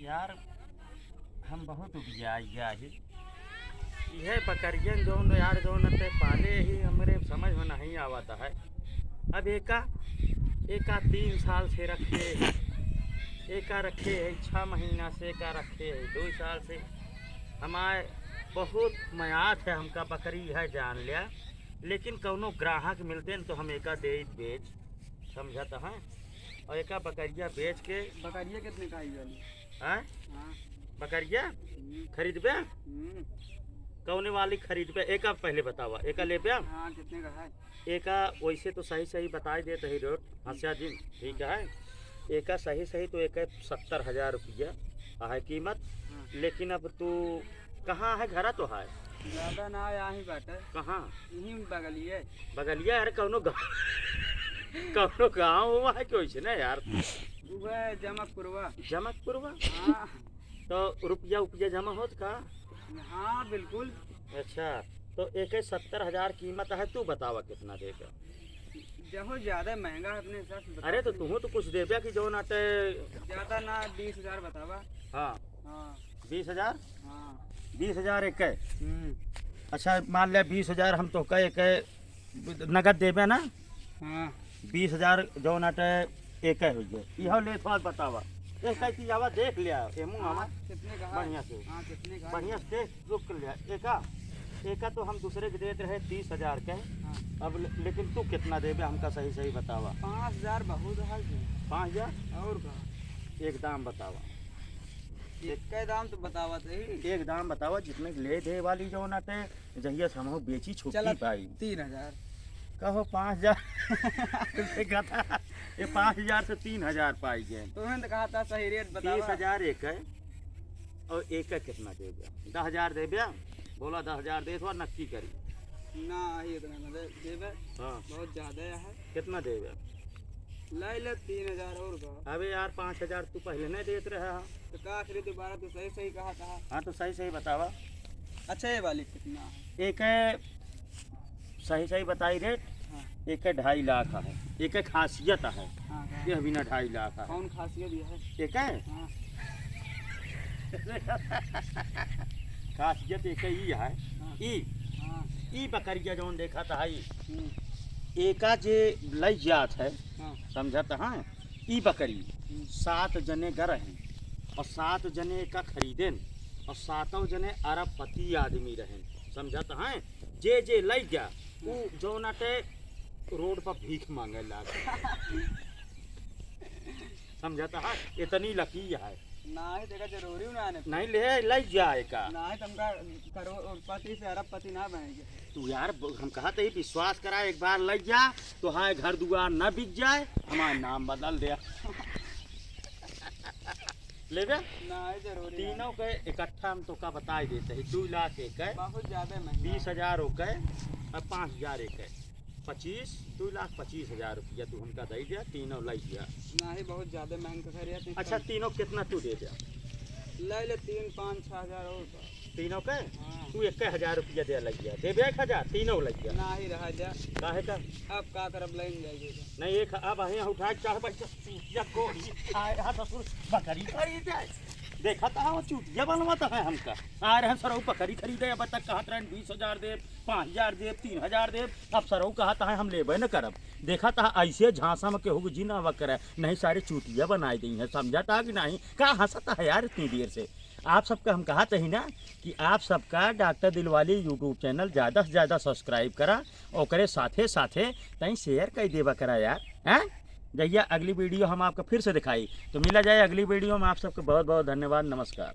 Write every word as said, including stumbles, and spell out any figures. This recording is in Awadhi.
यार, हम बहुत उबियाई गया ही। यह बकरियन जौन यार, जौन ते पाले ही, हमरे समझ में नहीं आवत है। अब एका, एका तीन साल से रखे, एका रखे है छः महीना से, एका रखे है दो साल से। हमारे बहुत मयात है, हमका बकरी है जान लिया, लेकिन कौनो ग्राहक मिलते न तो हम एका दे बेच, समझत है। और एका बकरिया बेच के बकरिया कितने का आई वाली? हैं? हाँ। बकरिया हम्म। खरीदबे? हम्म। कौने वाली खरीदबे? एका पहले बतावा, एका लेबे? हाँ, कितने का है? एका वैसे तो सही सही बताई देत ही रेट, हंसिया दिन, ठीक है? एका सही सही तो एका सत्तर हजार रुपया है कीमत। हाँ। लेकिन अब तू कहाँ है? घरा तो है। ज्यादा ना आया ही बाटे। कहाँ? यहीं बगलिए। बगलिया? अरे कौनो गाँव, कौनो गाँव हुआ है कि वैसे ना यार? वह जमकपुरवा। जमकपुरवा? हाँ। तो रुपया उपया जमा होत का? हाँ, बिल्कुल। अच्छा, तो एके सत्तर हजार कीमत है, तू बतावा कितना देबे? जहो ज्यादा महंगा है अपने हिसाब से बता अरे तो दे। तुहू तो कुछ देबे कि जौन आटे। ज्यादा ना, बीस हजार बतावा। हाँ। हाँ। बीस हजार? हाँ। बीस हजार एके? हम्म। अच्छा, मान ले बीस हजार हम तोहका एके नगद देबे ना? हाँ। बीस हजार जौन आटे एके हो गए। इहो ले थोड़ा बतावा। एक कैसी आवा देख लिया, एमू हाँ, आवा। कितने का है? बढ़िया से। हाँ, कितने का है? बढ़िया से देख, रुक लिया। एका, एका तो हम दूसरे के देत रहे तीस हजार के। हाँ। अब ले-, लेकिन तू कितना देबे हमका सही सही बतावा। पाँच हजार बहुत है जी। पाँच हजार? और का? एक दाम बतावा। एक का दाम तो बतावा सही। एक दाम बतावा, जितने ले दे वाली जौन आटे जहिया से हमहू बेची छुट्टी चला, पाई। तीन हजार। कहो पाँच हजार। देखा था, ये पाँच हजार से तीन हजार पाई गए। तुमने तो कहा था सही रेट बतावा। तीस हजार एक है, और एक है कितना देबे? दस हजार देबे? बोला दस हजार दे, थोड़ा नक्की करी। ना, ये इतना ना दे, देबे। हाँ। बहुत ज्यादा है। कितना देबे? ले ले तीन हजार और का। अबे यार, पाँच हजार तू पहले नहीं देत रहा। तो का आखिरी दोबारा तो सही सही कहा था। हाँ, तो सही सही बतावा। अच्छा, ये वाली कितना है? एक है, सही सही बताई रेट। हाँ। एक है ढाई लाख है, एक है खासियत है। हाँ, हाँ। ये बिना ढाई लाख है। कौन खासियत ये है? एक है? हाँ। खासियत एक ही है। हाँ। ई, हाँ। ई बकरिया जौन देखा था, ई। हम्म। एका जे लई जात है, हाँ। समझत हैं? ई बकरी हम्म। सात जने ग रहेन और सात जने का खरीदेन और सातों जने अरबपति आदमी रहेन, समझत हैं? जे जे लई गया, उ हम्म। जौन आटे रोड पर भीख मांगे लाग। समझत है? इतनी लकी है। नाही, देखा जरूरी ना आने। नहीं ले, लई जाए का। नाही, तुमका करोड़पति से अरबपति ना बनेंगे। तू यार, ब-, हम कहा तो ही विश्वास करा, एक बार लई जा, तो हाय घर दुआर ना बिक जाए, हमारा नाम बदल दे। लेबे? नाही, जरूरी ना। तीनों के इकट्ठा हम तो का बताई देते हैं, दो लाख एक है, बहुत ज्यादा महंगा। बीस हजार ओके, और पाँच हजार एक है। पच्चीस, दो लाख पच्चीस हजार रुपया तू हमका दे दिया, तीनों लई गया। नाही, बहुत ज्यादा महंगा कर रहा है। अच्छा, तीनों कितना तू दे दिया? ले ले तीन, पाँच, छह हजार और का। तीनों के? हाँ। तू एक हजार रुपया दे लई गया, देबे एक हजार, तीनों लई गया। नाही, रहा जा। काहे का? अब का करब, लेन जाइए। नहीं, एक अब अहें उठा के चाहे बच्चा चूतिया कोढ़ी आए रहा ससुर बकरी खरीदे। देखा था वो चूतिया बनवा तो है हमका। आ रहे हैं सरऊ बकरी खरीदे, अब तक कहत रहन बीस हजार दे, पाँच हजार देब, तीन हजार देब, अब सरऊ कहत है हम लेबे न करब। देखत है ऐसे झांसा में केहू के जी ना वकरे, नहीं सारे चूतिया बनाई देई हैं, समझत है कि नहीं? का हंसत है यार इतनी देर से? आप सबका हम कहत ही ना कि आप सबका डॉक्टर दिलवाली YouTube channel ज्यादा से ज्यादा subscribe करा, ओकरे साथे साथे तई share कर देवा करा यार, हैं? जहिया अगली video हम आपका फिर से दिखाई, तो मिला जाए अगली video में। आप सबका बहुत बहुत धन्यवाद, नमस्कार।